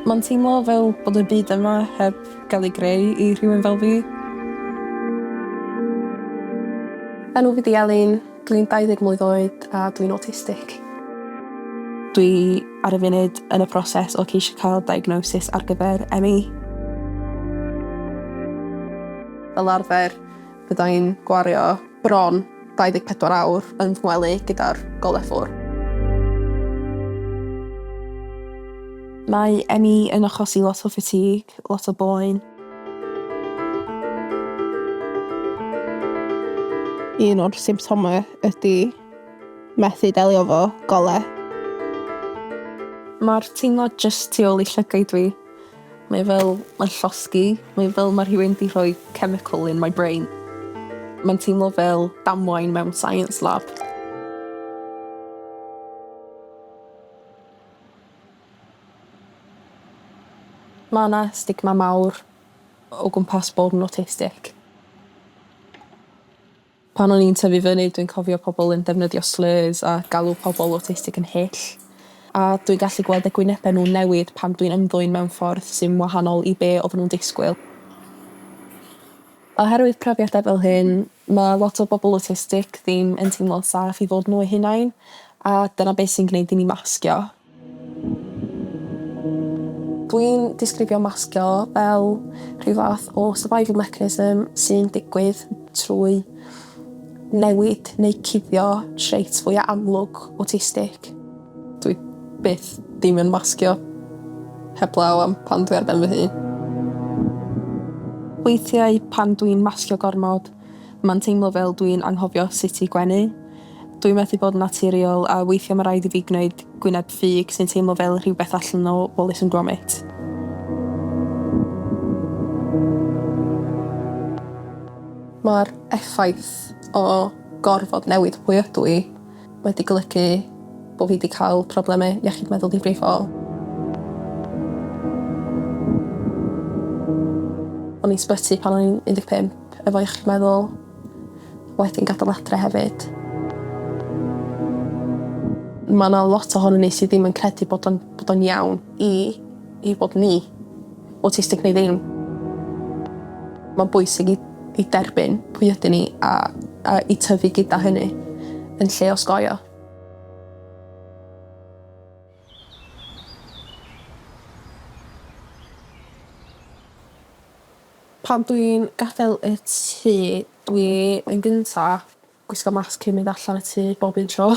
Mae'n teimlo fel bod y byd yma heb gael ei greu i rhywun fel fi. Enw fi 'di Elin, dwi'n 20 mlwydd oed a dwi'n autistic. Dwi ar y funud yn y proses o ceisio cael diagnosis ar gyfer ME. Fel arfer bydda i'n gwario bron 24 awr yn fy ngwely gyda'r golau ffwr. Mae ME yn achosi lot o fatigue, lot o boen. Un o'r symptomau ydy methu delio efo golau. Mae'r teimlad jyst tu ôl i llygaid fi. Mae fel, mae'n llosgi. Mae fel mae rhywun 'di rhoi chemical in my brain. Mae'n teimlo fel damwain mewn science lab. Mae 'na stigma mawr o gwmpas bod yn autistic. Pan o'n i'n tyfu fyny dwi'n cofio pobol yn defnyddio slurs a galw pobol awtistig yn hyll. A dwi'n gallu gweld eu gwynebe nhw'n newid pan dwi'n ymddwyn mewn ffordd sy'n wahanol i be' oedden nhw'n disgwyl. Oherwydd profiadau fel hyn, ma' lot o bobol awtistig ddim yn teimlo'n saff i fod nhw eu hunain, a dyna beth sy'n gneud i ni masgio. Dwi'n disgrifio masgio fel rhyw fath o survival mechanism sy'n digwydd trwy newid neu cuddio traits fwya amlwg awtistig. Dwi byth ddim yn masgio heblaw am pan dwi ar ben fy hun. Weithiau pan dwi'n masgio gormod Mae'n teimlo fel dwi'n anghofio sut i gwenu. Dwi methu bod yn naturiol a weithiau mae rhaid i fi gwneud gwyneb ffug sy'n teimlo fel rhywbeth allan o Wallace and Gromit. Mae'r effaith o gorfod newid pwy ydw i wedi golygu bod fi 'di cael problemau iechyd meddwl difrifol. O'n i'n sbyty pan o'n i'n 15 efo iechyd meddwl, wedyn gadael adre hefyd. Ma' 'na lot ohonon ni sydd ddim yn credu bod o'n bod o'n iawn i i fod ni, awtistig neu ddim. Mae'n bwysig i i derbyn pwy ydyn ni a a i tyfu gyda hynny yn lle osgoi o. Pan dwi'n gadael y tŷ dwi yn gynta gwisgo masg cyn mynd allan y tŷ bob un tro.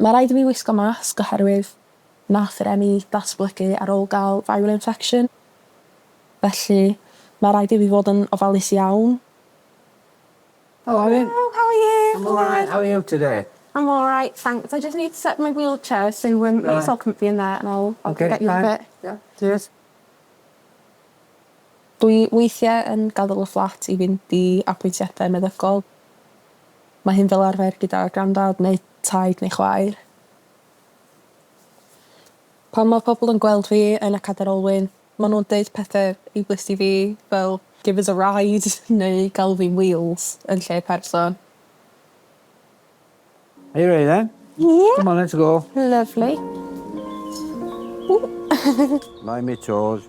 Ma' raid i fi wisgo masg oherwydd nath yr ME datblygu ar ôl ga'l viral infection. Felly ma' raid i fi fod yn ofalus iawn. Hello Elin. Hello, how are you? I'm alright, how are you today? I'm alright, thanks. I just need to set my wheelchair so um, right. it's all comfy in there and I'll, I'll okay, get you a fine. bit. Yeah, cheers. Dwi weithiau yn gadael y fflat i fynd i apwyntiadau meddygol. Mae hyn fel arfer gyda grandad neu taid neu chwaer. Pan mae pobl yn gweld fi yn y cadair olwyn, maen nhw'n deud pethe ableist i fi fel give us a ride neu galw fi'n wheels yn lle person. Are you ready then? Yeah. Come on, let's go. Lovely. Mind me toes.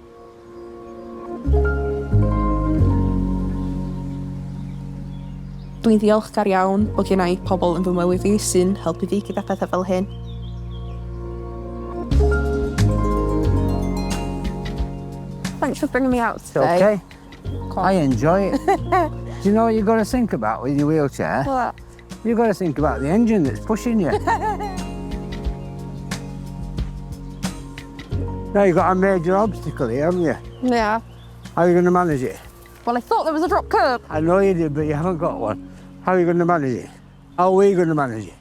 Dwi'n ddiolchgar iawn bod gen i pobl yn fy mywyd i sy'n helpu fi gyda phethau fel hyn. Thanks for bringing me out today. Okay. I enjoy it. Do you know what you've got to think about with your wheelchair? What? You've got to think about the engine that's pushing you. Now you've got a major obstacle here, haven't you? Yeah. How are you going to manage it? Well, I thought there was a drop curb. I know you did, but you haven't got one. How are you going to manage it? How are we going to manage it?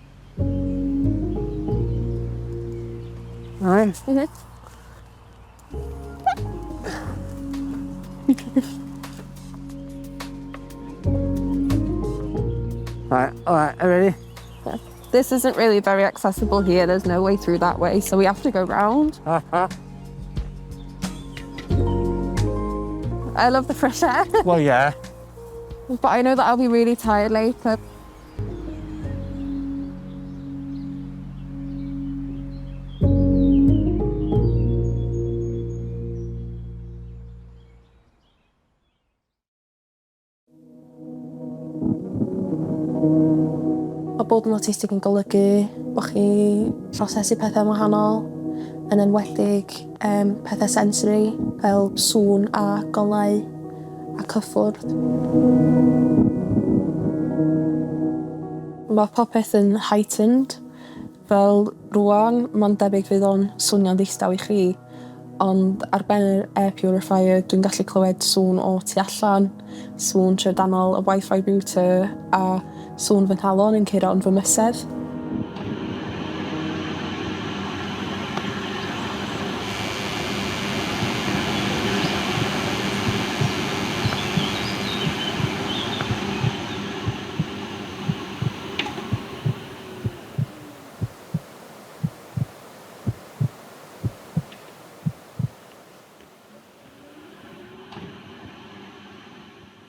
All right? Mm-hmm. Right, all right, are you ready? This isn't really very accessible here. There's no way through that way, so we have to go round. I love the fresh air, Well, yeah. but I know that I'll be really tired later. Bod yn awtistig yn golygu bo' chi prosesu pethe'n wahanol, yn enwedig yym pethe sensory fel sŵn a golau a cyffwrdd. Ma' popeth yn heightened. Fel rŵan ma'n debyg fydd o'n swnio'n ddistaw i chi ond ar ben yr air purifier dwi'n gallu clywed sŵn o tu allan, sŵn trydanol y Wi-Fi router a sŵn fy nghalon yn curo yn fy mysedd.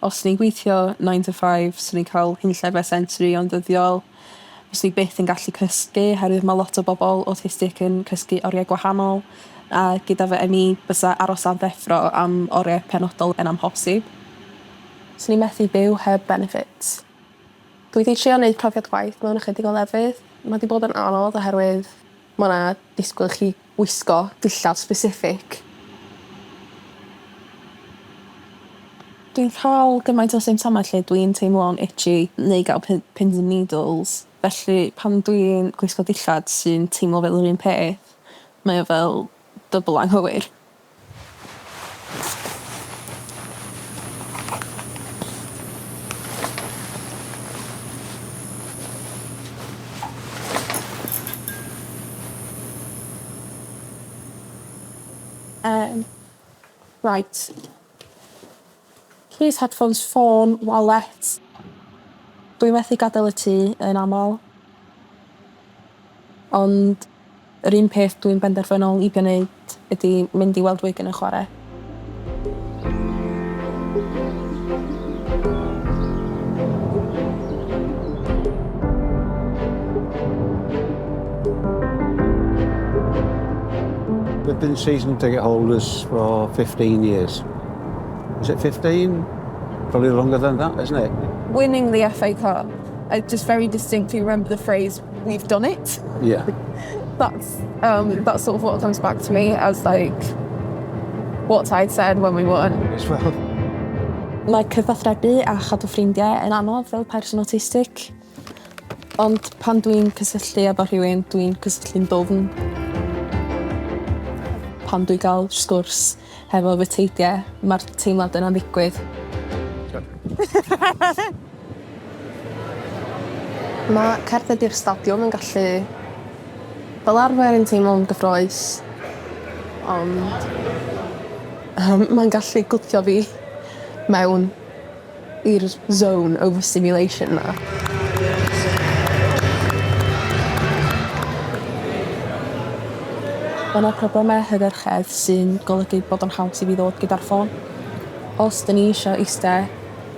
Os o'n i'n gweithio nine to five swn i'n cael hunllefau sensory o'n ddyddiol. Fyswn i byth yn gallu cysgu oherwydd ma' lot o bobol awtistig yn cysgu oriau gwahanol a gyda fy ME bysa aros ar ddeffro am oriau penodol yn amhosib. Swn i methu byw heb benefits. Dwi 'di trio neud profiad gwaith mewn ychydig o lefydd. Ma' 'di bod yn anodd oherwydd ma' 'na disgwyl i chi wisgo dillad specific. Dwi'n ca'l gymaint o symptoma lle dwi'n teimlo'n itchy neu ga'l pins and needles felly pan dwi'n gwisgo dillad sy'n teimlo fel yr un peth mae o fel double anghywir. Yym reit. Keys, headphones, ffôn, wallet. Dwi methu gadel y tŷ yn amal. Ond Yr un peth dwi'n benderfynol i gwneud ydy mynd i weld Wigan yn chwarae. We've been season ticket holders for 15 years. Is it 15? Probably longer than that, isn't it? Winning the FA Cup, I just very distinctly remember the phrase, we've done it. Yeah. That's um, that's sort of what comes back to me as like what I'd said when we won. As well. Mae cyfathrebu a chadw ffrindiau yn anodd fel person autistic. Ond pan dwi'n cysylltu efo rhywun, dwi'n cysylltu'n dwfn. Pan dwi ga'l sgwrs hefo fy teidie, ma'r teimlad yna'n ddigwydd. Mae cerdded i'r stadiwm yn gallu fel arfer yn teimlo'n gyffrous ond yym mae'n gallu gwthio fi mewn i'r zone overstimulation 'na. Ma' 'na probleme hygyrchedd sy'n golygu bod o'n haws i fi ddod gyda'r ffôn. Os 'dyn ni isio iste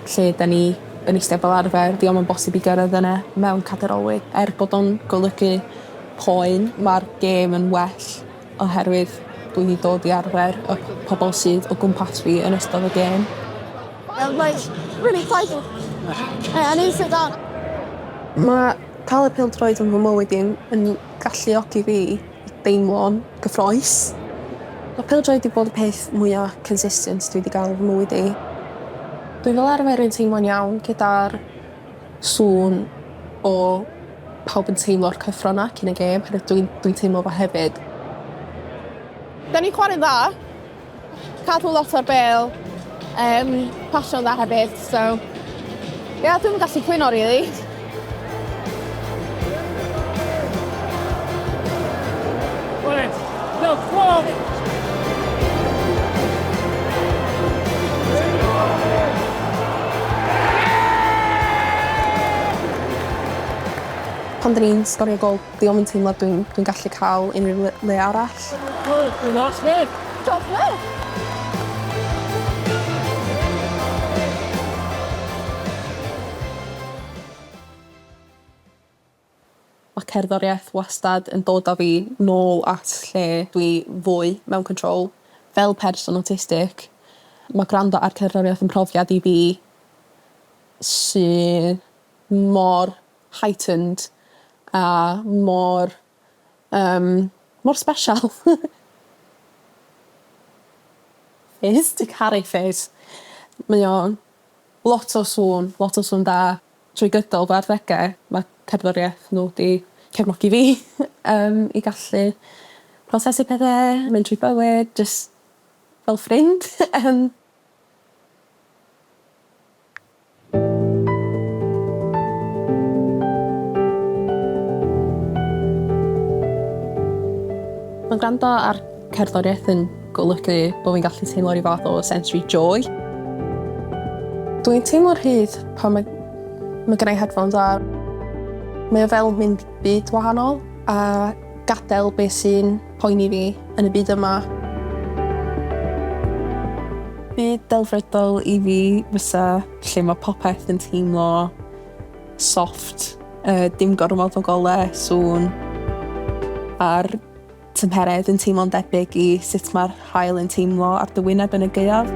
lle 'dan ni yn iste fel arfer 'di o'm yn bosib i gyrraedd yna mewn cader olwyn. Er bod o'n golygu poen ma'r gêm yn well oherwydd dwi 'di dod i arfer y pobol sydd o gwmpas fi yn ystod y gêm. I'm like really excited. I need to sit down. Ma' ca'l y pêl-droed yn fy mywyd i yn yn galluogi fi i deimlo'n gyffrous. Ma' pêl-droed 'di bod y peth mwya consistent dwi 'di ga'l yn fy mywyd i. Dwi fel arfer yn teimlo'n iawn gyda'r sŵn o pawb yn teimlo'r cyffro 'na cyn y gêm oherwydd dwi'n dwi'n teimlo fo hefyd. 'Dan ni'n chwarae'n dda. Cadw lot o'r bêl. Yym pasio'n dda hefyd so ia dwi'm yn gallu cwyno rili. Pan 'dan ni'n sgorio gôl 'di o'm yn teimlad dwi'n dwi'n gallu ca'l unryw le le arall. Ma' cerddoriaeth wastad yn dod â fi nôl at lle dwi fwy mewn control. Fel person awtistig ma' gwrando ar cerddoriaeth yn profiad i fi sy mor heightened. A mor yym mor sbesial. Fizz, dwi caru Fizz. Mae o'n lot o sŵn, lot o sŵn da. Trwy gydol fy arddege ma' cerddoriaeth nhw 'di cefnogi fi yym i gallu prosesu pethe, mynd trwy bywyd, jyst fel ffrind yym. Mae gwrando ar cerddoriaeth yn golygu bo' fi'n gallu teimlo ryw fath o sensory joy. Dwi'n teimlo'r rhydd pan mae ma' gennai headphones ar. Mae o fel mynd byd wahanol a gadel be' sy'n poeni fi yn y byd yma. Byd delfrydol i fi fysa lle ma' popeth yn teimlo soft yy dim gormod o gole, sŵn a'r tymheredd yn teimlo'n debyg i sut ma'r haul yn teimlo ar dy wyneb yn y gaeaf.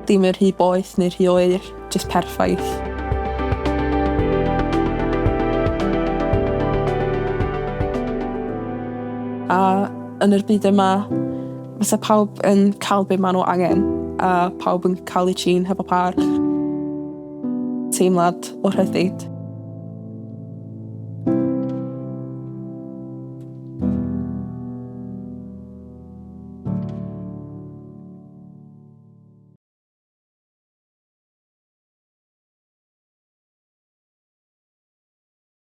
Dim yn rhy boeth neu rhy oer, jyst perffaith. A yn yr byd yma fysa pawb yn ca'l be' ma' n'w angen a pawb yn ca'l eu trin hefo parch. Teimlad o rhyddid.